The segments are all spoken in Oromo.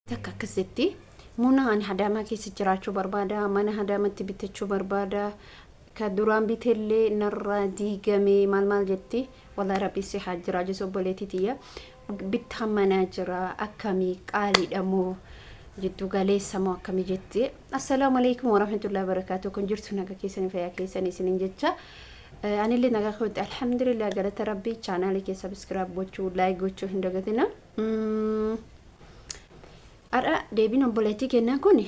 Takka akkas jetti: "Muna, ani Hadaamaa keessa jiraachuu barbaada, mana Hadaamatti bitachuu barbaada, ka duraan bitellee narraa diigame," maal maal jetti. Wallahi Rabbi si haa jiraachisu, obboleettii tiyya. Bittaan manaa jira akkamii? Qaaliidha moo jiddu galeessa moo akkamii jetti. Assalaamu alaikum warahmatullahi wabarakaatuh. Kun jirtu naga keessanii, fayyaa keessanii isiniin jecha. Anillee nagaa kootti, alhamdulillah, galata Rabbii. Chaanaalii kee subscribe gochuu, like gochuu hin dagatina. Har'a deebiin obboleettii kennaa kun,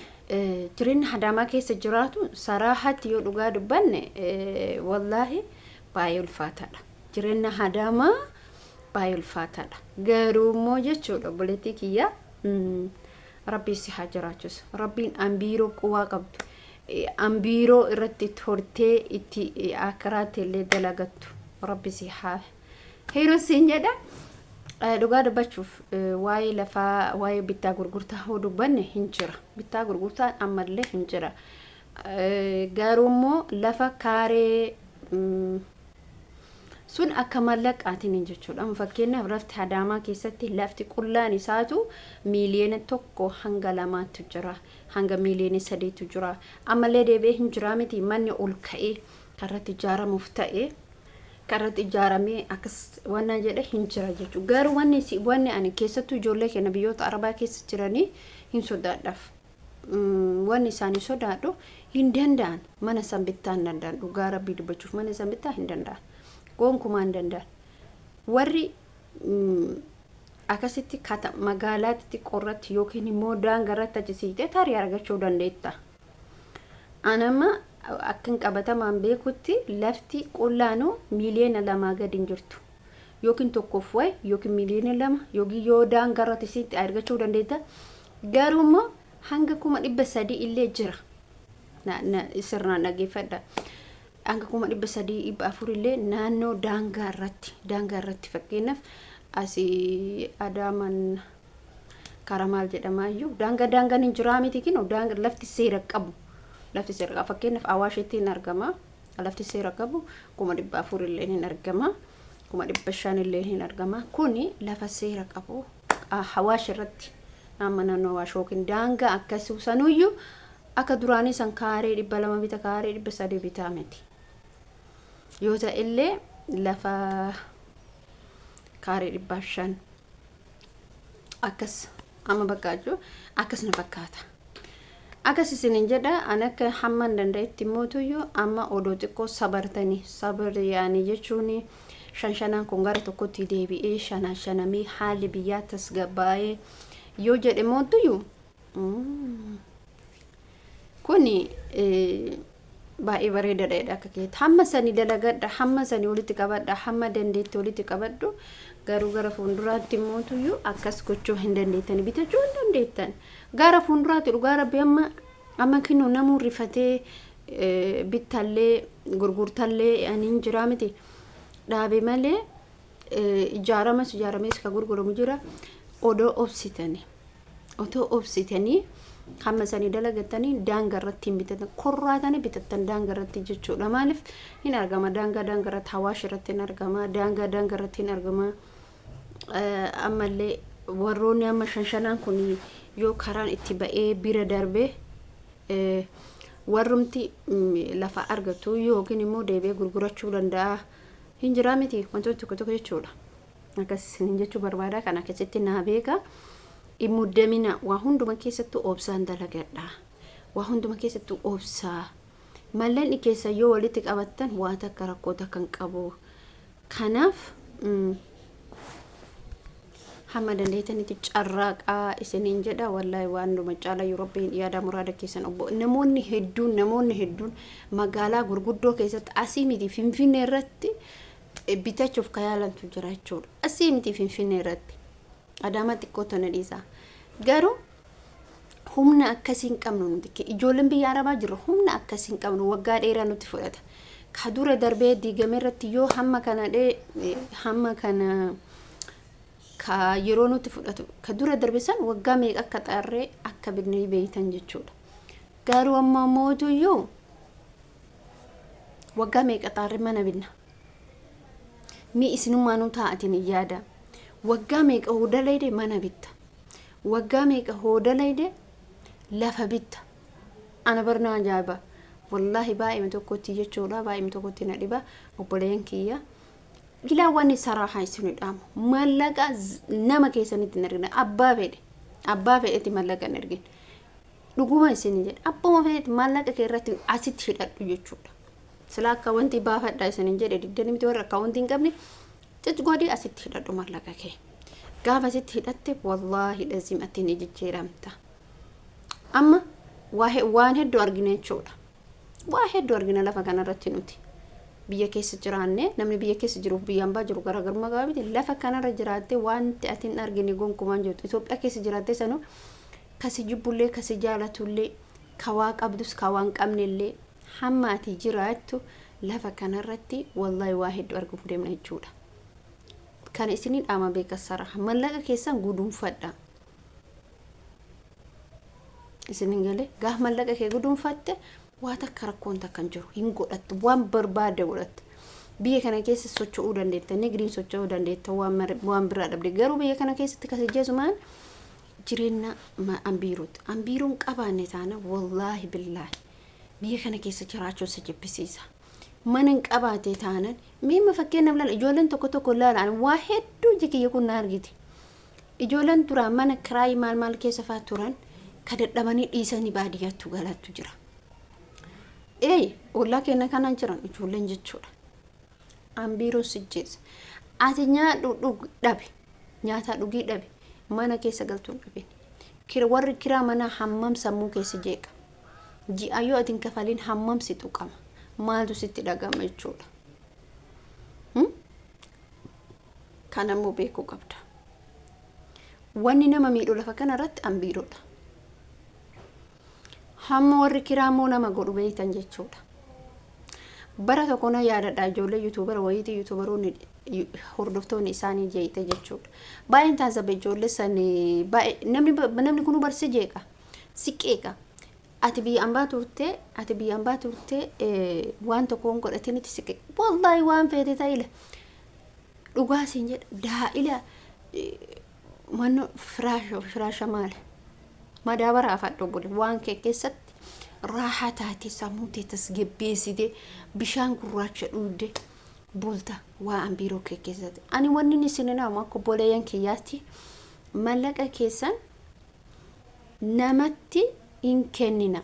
jireenya Hadaamaa keessa jiraatu saraahatti yoo dhugaa dubbanne, wallaahi baay'ee ulfaataadha. Jireenya Hadaamaa baay'ee ulfaataadha. Garuu immoo jechuudha, obboleettii kiyya, Rabbi si haa jiraachisu. Rabbiin ambiiroo quwaa qabdu, ambiiroo irratti hortee itti akiraatti illee dalagattu Rabbi si haa hiru siin jedha. Dhugaa dubbachuuf, waa'ee lafaa, waa'ee bittaa gurgurtaa hoo dubbanne, hin jira. Bittaa gurgurtaan ammallee hin jira. Garuu immoo lafa kaaree sun akka mallaqaatiin jechuudha. Fakkeenyaaf, lafti Hadaamaa keessatti lafti qullaan isaatu 1 hanga 2tti jira. Hanga 3 miiliyoona jira. Ammallee deebi'ee hin jiraa miti, manni ol ka'ee karratti ijaaramuuf ta'e, karratti ijaaramee akkas waan jedhe hin jira jechuudha. Garuu wanni ani keessattuu ijoollee keenya biyyoota Arabaa keessa jiranii hin sodaadhaaf. Wanni isaanii sodaadhu, hin danda'an, mana san bittaa hin danda'an. Dhugaa Rabbii dubbachuuf, mana san bittaa hin danda'an. Gonkumaa hin danda'an. Warri akkasitti magaalaatti qorratti yookiin immoo daangarratti achi siitee tarii argachuu dandeetta. Anama akkan qabatamaan beekutti lafti qullaanuu 2 miiliyoona gadi hin jirtu. Yookiin tokkoof wayi yookiin 2 miiliyoona yookiin yoo daangarratti sitti argachuu dandeetta. Garuu immoo hanga 300,000 illee jira. Sirnaan dhaggeeffadha. Hanga 300,000, 400 illee naannoo daangaa irratti, fakkeenyaaf asii Adaaman karaa maal jedhamaayyuu, daangaa daangaan hin jiraa miti kinu, daangaa lafti seera qabu. Lafti seera qabu, fakkeenyaaf Awaashitti hin argama. Lafti seera qabu 400,000 illee hin argama. 500,000 illee hin argama. Kuni lafa seera qabu Awaash irratti, amma naannoo Awaash yookiin daangaa akkasii sanuyyuu akka duraanii san kaaree 200 bita, kaaree 300 bitaa miti. Yoo ta'e illee lafa kaaree 500 akkas amma bakka jiru akkas na fakkaata. Akkas isinin jedha. An akka hamman danda'etti mootuyyuu amma odoo xiqqoo sabartanii, sabar yaanii jechuun, shan shanaan kun gara tokkotti deebi'ee shanaan shanamee haalli biyyaa tasgabbaa'ee yoo jedhe mootuyyuu, kuni baay'ee bareedaadha akka keetti. Hamma sanii dalagadha, hamma sanii walitti qabadha, hamma dandeetti walitti qabadhu. Garuu gara fuulduraatti mootuyyuu akkas gochuu hin dandeettani, bitachuu hin dandeettan. Gara fuulduraatti, dhugaa Rabbi, amma amma kinnu namuu rifatee bittallee gurgurtallee ani hin jiraa miti dhaabe malee, ijaaramas ijaaramees ka gurguramu jira. Odoo obsitanii, otoo obsitanii hamma sanii dalagatanii daangaa irratti hin bitatan, korraatanii bitattan daangaa irratti jechuudha. Maaliif hin argama? Daangaa daangaa irratti, Hawaash irratti hin argama, daangaa daangaa irratti hin argama. Ammallee warroonni amma shan shanaan kun yoo karaan itti ba'ee bira darbe, warrumti lafa argatu yookiin immoo deebi'ee gurgurachuu danda'a. Hin jiraa miti wantoota tokko tokko jechuudha. Akkas isiniin jechuu barbaada. Kana keessatti naa beeka. Hin muddamina, waa hunduma keessattuu obsaan dalagadha. Waa hunduma keessattuu obsaa. Mallaqni keessa yoo walitti qabattan waa takka rakkoo takka hin qabu. Kanaaf hamma dandeettanitti carraaqaa isiniin jedha. Wallaahi waan hunduma caala Rabbiin yaada muraada keessan obbo. Namoonni hedduun magaalaa gurguddoo keessatti, asii miti, Finfinnee irratti bitachuuf ka yaalantu jira jechuudha. Asii miti, Finfinnee irratti. Adaamaa xiqqoo tana dhiisa. Garuu humna akkasii hin qabnu nuti. Ijoolleen biyya Arabaa jiru humna akkasii hin qabnu, waggaa dheeraa nutti fudhata. Ka dura darbee diigame irratti yoo hamma kana dhee, hamma kana ka yeroo nutti fudhatu, ka dura darbe san waggaa meeqa akka xaarree akka binnee beeytan jechuudha. Garuu amma mootuyyuu waggaa meeqa xaarree mana binna? Mi isinummaanuu taa'atiin hin yaada. Waggaa meeqa hoo dalayde mana bitta? Waggaa meeqa hooda layde lafa bitta. Ana barnaa ajaa'iba. Wallaahi baay'ee tokkotti jechuudha, baay'ee tokkotti na dhiba, obboleeyyan kiyya. Ilaa, wanni saraahaa isin dhaamu, maallaqa nama keessanitti hin ergina. Abbaa fedhe, abbaa fedhetti maallaqa hin ergin. Dhuguma isin jedha, abbuma fedhetti maallaqa kee irratti asitti hidhadhu jechuudha. Sila akka wanti baafadha isin jedhe diddanii miti. Warra akkaawuntii hin qabne xixiqqoodii asitti hidhadhu maallaqa kee. Gaafa asitti hidhatte, wallaahi lazim ati ni jijjiiramta. Amma waan hedduu argina jechuudha. Waa hedduu argina lafa kanarratti nuti. Biyya keessa jiraanne, namni biyya keessa jiruuf biyya hambaa jiru garaagarummaa qaba miti. Lafa kanarra jiraattee wanti ati hin argine gonkumaan jirtu. Itoophiyaa keessa jiraattee sanuu kasi jibbullee, kasi jaalatullee, ka waa qabdus, ka waa hin qabnellee, hamma ati jiraattu lafa kanarratti wallaahi waa hedduu arguuf deemna jechuudha. Kana isinii dhaama beeka saraha. Mallaqa keessan guduunfadha. Isin galee? Gaaf mallaqa kee guduunfatte, waa takka rakkoon takka hin jiru, hin godhattu, waan barbaadde godhatte. Biyya kana keessa socho'uu dandeetta, nigriin socho'uu dandeetta, waan biraa dhabde. Garuu biyya kana keessatti kas ijjeesumaan jireenya ambiiruuti. Ambiiruun qabaanne taana, wallaahi billaahi, biyya kana keessa jiraachuun si jibbisiisa. Mana hin qabaate taanan, miima fakkeenyaaf laala, ijoolleen tokko tokko laalaan waa hedduu ija kiyya kun na argite. Ijoolleen duraan mana kiraayii maal maal keessa fa'aa turan, ka dadhabanii dhiisanii baadiyyaatti galattu jira. Ee, ollaa keenya kanaan jiran ijoolleen jechuudha. Ambiiroon si jeessa. Ati nyaadhu dhug dhabe. Nyaataa dhugii dhabe. Mana keessa galtuun dhabin. Warri kiraa manaa hammam sammuu keessa jeeqa. Ji'a yoo ati hin kafalin hammam si tuqama. Maaltu sitti dhagama jechuudha. Kanammoo beekuu qabda. Wanni nama miidhu lafa kanarratti ambiiroodha. Hamma warri kiraa immoo nama godhu beektan jechuudha. Bara tokko na yaadadha, ijoollee YouTuber wayiitii, YouTuberoonni hordoftoonni isaanii jeeyite jechuudha. Baay'een taasisa ijoollee san, baay'ee namni kunuu barsi jeeqa. Si qeeqa. Ati biyya ambaa turtee, ati biyya ambaa turtee waan tokko hin godhatinitti si qeeqa. Wallaahi waan feete ta'ila. Dhugaa siin jedha, daa'ila manno firaasha maali? Madaabara afadhu bule, waan kee keessatti raahaa taate, sammuu tee tasgabbeessite, bishaan gurraacha dhugde bulta waa ambiiroo kee keessatti. Ani wanni inni isin naamu akka obboleeyyan kiyyaatti, mallaqa keessan namatti hin kennina.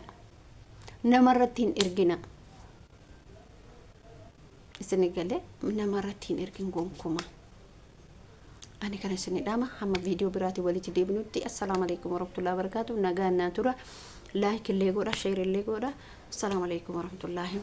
Namarratti hin ergina. Isin galee? Namarratti hin ergin gonkumaa. Ani kana isin dhaama. Hamma viidiyoo biraatiin walitti deebinutti, assalaamu alaikum warahmatullahi wabarakatuh. Nagaan naa tura. Like illee godha, share illee godha. Assalaamu alaikum warahmatullahi.